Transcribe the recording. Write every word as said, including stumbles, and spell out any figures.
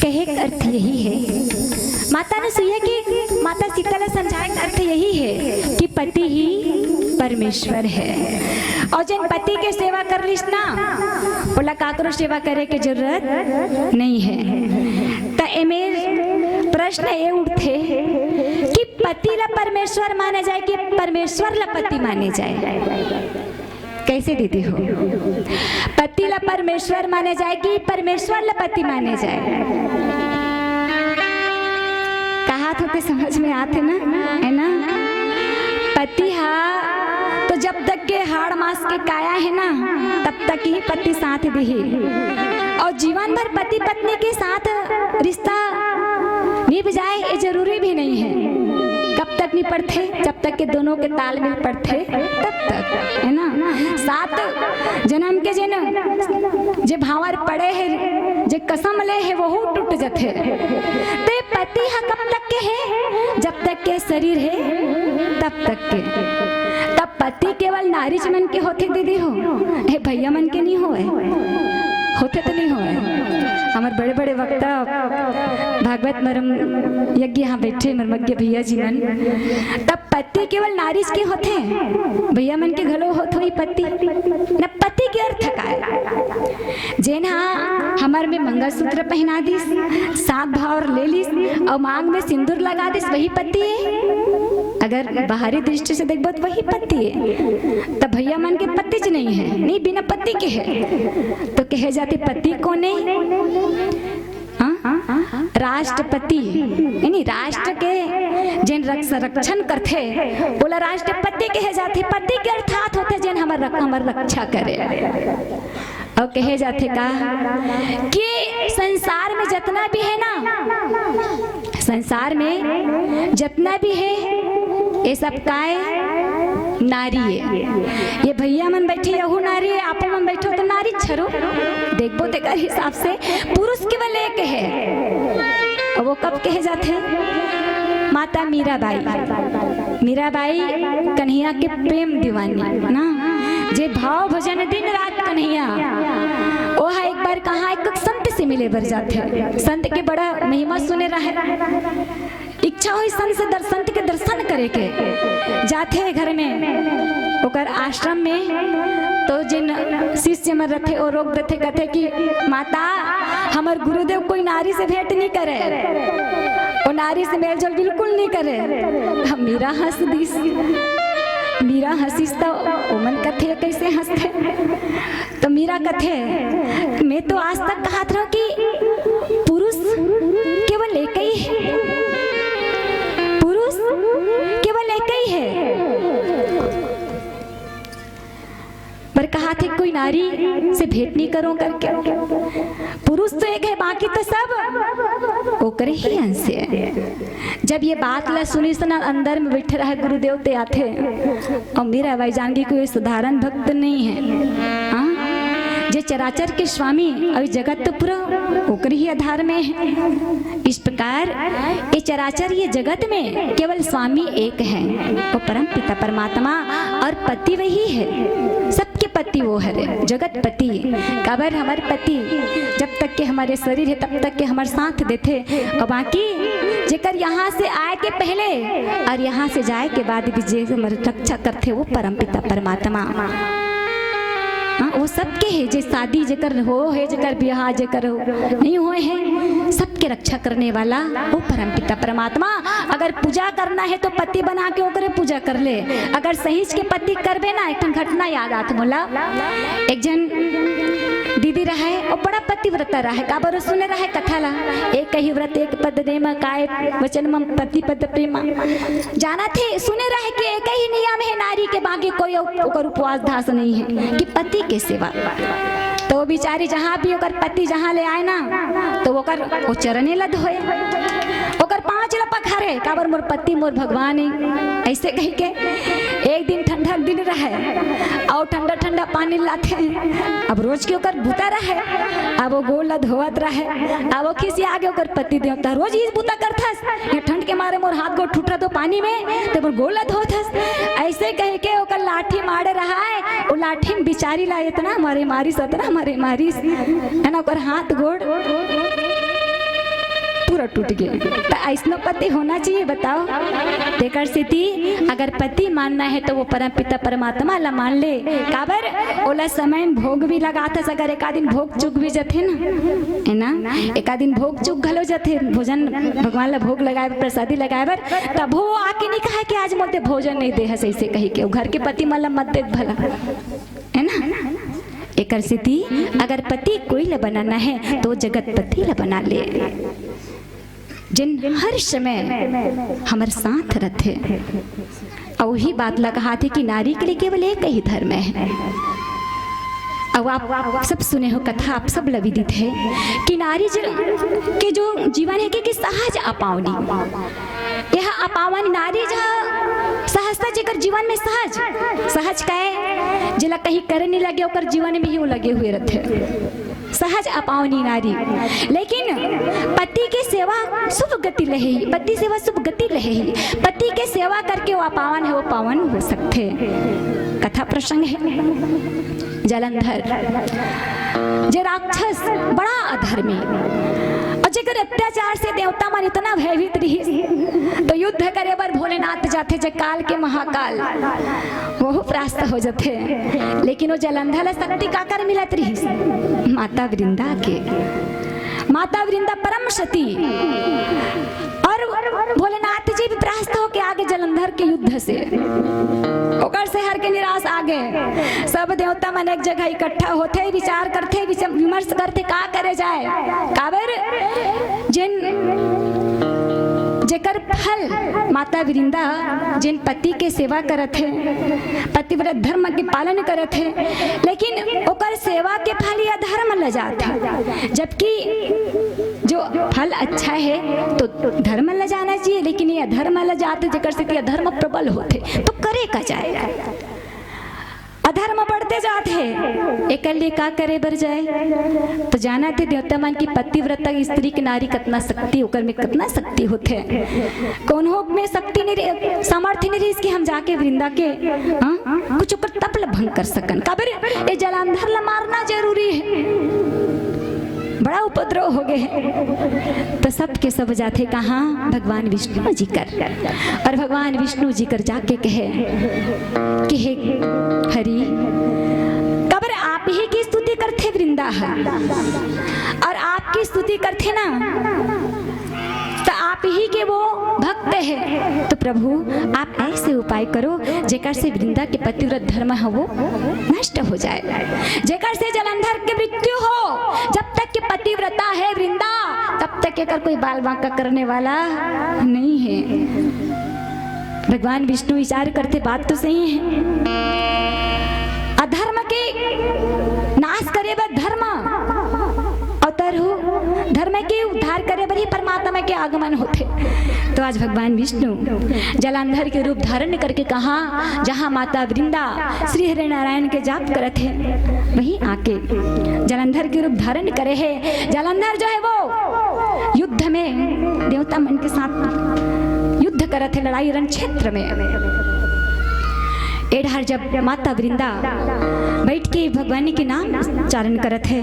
कहे के अर्थ यही है, माता अनुसुईया के, माता सीता ला समझाए के अर्थ यही है कि पति ही परमेश्वर है। और जेन पति के सेवा कर लिस ना, ओला काकरो सेवा करे के जरूरत नहीं है। त एमे प्रश्न ये उठथे कि पति ला परमेश्वर माने जाए कि परमेश्वर ला पति माने जाए? कैसे दीदी हो? पति ला परमेश्वर माने जाए कि परमेश्वर ला पति माने जाए? कहा तो के समझ में आथे ना, है ना? पति हा तो जब तक के हाड़ मांस के काया है ना, तब तक ही पति साथ दिही। और जीवन भर पति पत्नी के साथ रिश्ता निभ जाए, ये जरूरी भी नहीं है। कब तक निपटथे? जब तक के दोनों के तालमेल पड़थे, तब तक, है ना? सात जन्म के जेन, जे भांवर पड़े है, जे कसम ले है, वहू टूट जथे। ते पति हा कब तक के है? जब तक के शरीर है, तब तक के। तब पति केवल नारीच मन के होथे दीदी हो, हे भैया मन के नहीं होए, होथे तो नहीं होए। हमर बड़े बड़े वक्ता भागवत मरम यज्ञ यहाँ बैठे मरमज्ञ भैया जी मन, तब पति केवल नारीच के होथे, भैया मन के घलो होत होही पति। न पति के अर्थ का है? जेन हा हमर में मंगलसूत्र पहना दिस, सात भांवर ले लिस और मांग में सिंदूर लगा दिस, वही पति है। अगर बाहरी दृष्टि से देखबो तो वही पति है। तब भैया मन के पति ज नहीं है, नहीं बिना पति के है। तो कहे जाथे पति कोन ए? हाँ? राष्ट्रपति, यानी राष्ट्र के जेन रक्ष-, संरक्षण करथे, ओला राष्ट्रपति कहे जाथे। पति के अर्थात होथे जेन हमर रक-, हमर रक्षा करे। और कहे जाथे का कि संसार में जितना भी है ना, संसार में जितना भी है, ये सब काय? नारी है। ये भैया मन बैठे, यहू नारी है, आपो मन बैठो तो नारी छरो। देखबो तेकर हिसाब से पुरुष केवल एक है। और वो कब कहे जाथे? माता मीराबाई। मीराबाई कन्हैया के प्रेम दीवानी ना, जे भाव भजन दिन रात कन्हैया। वो हा एक बार कहाँ एक संत से मिले बर जाथे, संत के बड़ा महिमा सुने रहे, इच्छा होइस संत से दर-, संत के दर्शन करे के। जाथे घर में, ओकर आश्रम में, तो जेन शिष्य मन रथे, वो रोक देथे, कथे कि माता, हमर गुरुदेव कोई नारी से भेंट नहीं करे, वो नारी से मेलजोल बिल्कुल नहीं करे। हम मीरा हंस दिस, मीरा हंसिस तो ओमन कथे, कैसे हंसथे? तो मीरा कथे, मैं तो आज तक कहत रहूं कि पुरुष केवल एक ही है, पुरुष केवल एक ही है। पर कहा थे कोई नारी से भेंट नहीं करो करके। पुरुष तो एक है, बाकी तो सब ओकरे ही अंश है। जब ये बात ला सुनिस ना, अंदर में बैठे रहे गुरुदेव ते आथे, और मीराबाई जान गई कोई साधारण भक्त नहीं है। हाँ? जे चराचर के स्वामी और जगत तो पूरा ओकरे ही आधार में है। इस प्रकार ये चराचर, ये जगत में केवल स्वामी एक है, वो परम पिता परमात्मा, और पति वही है, सबके पति वो हरे, जगत पति। काबर हमर पति जब तक के हमर शरीर है, तब तक के हमर साथ देथे, और बाकी जेकर यहाँ से आए के पहले और यहाँ से जाए के बाद भी जे हमर रक्षा करथे, वो परम पिता परमात्मा। हाँ, वो सबके है, जे शादी जेकर हो है, जेकर ब्याह जेकर हो, नहीं होए है, सबके रक्षा करने वाला वो परम पिता परमात्मा। अगर पूजा करना है तो पति बना के ओकरे पूजा कर ले। अगर सहीज के पति करबे ना, एक ठन घटना याद आत मोला। एक झन दीदी रहे, वो बड़ा पतिव्रता रहे, काबर वो सुने रहे कथा ला, एक ही व्रत एक पद नेम, काय वचन मम पति पद प्रेमा। जाना थे, सुने रहे कि एक ही नियम है नारी के, बाकी कोई ओकर उपवास धास नहीं है कि पति के सेवा। तो बेचारी जहाँ भी ओकर पति जहाँ ले आए ना, तो ओकर वो चरने ला धोए, ओकर पाँच ला पखारे, काबर मोर पति मोर भगवान है, ऐसे कह के। एक दिन ठंडा दिन रहे, और ठंडा ठंडा पानी लाथे। अब रोज के ओकर बूता रहे, अब वो गोड़ ला धोवत रहे, अब वो खिसिया के ओकर पति देवता रोज इस बूता करथस, ये ठंड के मारे मोर हाथ गोड़ ठुटरा दो पानी में, ते मोर गोड़ ला धोवत हस। ऐसे कह के ओकर लाठी मारे रहा है, वो लाठी में बिचारी ला इतना मारे मारिस, इतना मारे मारिस, है ना, ओकर हाथ गोड़। टूट गे। त अइसनो पति होना चाहिए, बताओ। तेकर सेती अगर पति मानना हे त वो परम पिता परमात्मा ला मान ले। काबर? ओला समय में भोग भी लगाथस, अगर एकादिन भोग चूक भी जथे ना, हे ना, एकादिन भोग चूक घलो जथे, भोजन भगवान ला भोग लगाए बर, प्रसादी लगाए बर, तभो वो आके नहीं कहे कि आज मोर ते भोजन नहीं दे हस, अइसे कहि के। वो घर के पति मन ला मत देख भला, हे ना। एकर सेती अगर पति कोई ला बनाना हे तो जगतपति ला बना ले, जेन हर समय हमर साथ रथे। अउ उही बात ला कहाथे कि नारी के लिए केवल एक ही धर्म हे। अउ आप सब सुने हो कथा, आप सब ला विदित हे कि नारी ज-, के जो जीवन हे कि, कि सहज अपावनी। यह अपावनी नारी ज-, सहजता जेकर जीवन में सहज, सहज काहे, जेला कहीं करे नहीं लगे, ओकर जीवन में ही वो लगे हुए रथे। सहज अपावनी नारी, लेकिन पति के सेवा शुभ गति लहे ही, पति सेवा शुभ गति लहे ही, पति के सेवा करके वो अपावन हे, वो पावन हो सकथे। कथा प्रसंग हे जलंधर, जे राक्षस बड़ा अधर्मी, अउ जेकर अत्याचार से देवता मन इतना भयभीत रिहिस, तो युद्ध करे बर भोलेनाथ जाथे, जे काल के महाकाल, वहू परास्त हो जथे। लेकिन वो जलंधर ला शक्ति काकर मिलत रिहिस? माता वृंदा के। माता वृंदा परम सती, अउ भोलेनाथ जी भी परास्त होके आगे जलंधर के युद्ध से। ओकर से हर के निराश आगे। सब देवता मन एक जगह इकट्ठा होथे, विचार करथे, विच-, विमर्श करथे, का करे जाए। काबर? जेन, जेकर फल माता वृंदा, जेन पति के सेवा करत हे, पतिव्रत धर्म के पालन करत हे, लेकिन ओकर सेवा के फल ये अधर्म ल जात हे, जबकि जो फल अच्छा हे तो धर्म ल जाना चाहिए, लेकिन ये अधर्म ल जात हे, जेकर सेती अधर्म प्रबल होथे, तो करे का जाए? अधर्म बढ़ते जात हे, एकर लिए का करे बर जाए? तो जानत हे देवता मन की पतिव्रता स्त्री के नारी कतना शक्ति, ओकर में कतना शक्ति होथे। कोनो में शक्ति नहीं रहे, सामर्थ्य नहीं रहिस कि हम जाके वृंदा के, हाँ, कुछ ओकर तप ल भंग कर सकन। काबर? ये जलंधर ल मारना जरूरी हे। बड़ा उपद्रव हो गए हे। तो सब के सब जाथे कहाँ? भगवान विष्णु जी कर। अउ भगवान विष्णु जी कर जाके कहे कि हे हरि, काबर आप ही की स्तुति करथे वृंदा ह, अउ आपकी स्तुति करथे ना, तो आप ही के वो भक्त हे। तो प्रभु, आप ऐसे उपाय करो जेकर से वृंदा के पतिव्रत धर्म हे वो नष्ट हो जाए, जेकर से जलंधर के मृत्यु हो। जब तक के पतिव्रता हे वृंदा, तब तक एकर कोई बाल बांका करने वाला नहीं हे। भगवान विष्णु विचार करथे, बात तो सही हे, अधर्म के नाश करे बर धर्म अवतार हो, धर्म के उद्धार करे बर ही परमात्मा के आगमन होथे। तो आज भगवान विष्णु जलंधर के रूप धारण करके कहाँ, जहाँ माता वृंदा श्री हरि नारायण के जाप करत हे, वहीं आके जलंधर के रूप धारण करे हे। जलंधर जो हे वो युद्ध में देवता मन के साथ युद्ध करत हे, लड़ाई रण क्षेत्र में। ए डहर जब माता वृंदा बैठ के भगवान के नाम उच्चारण करत हे,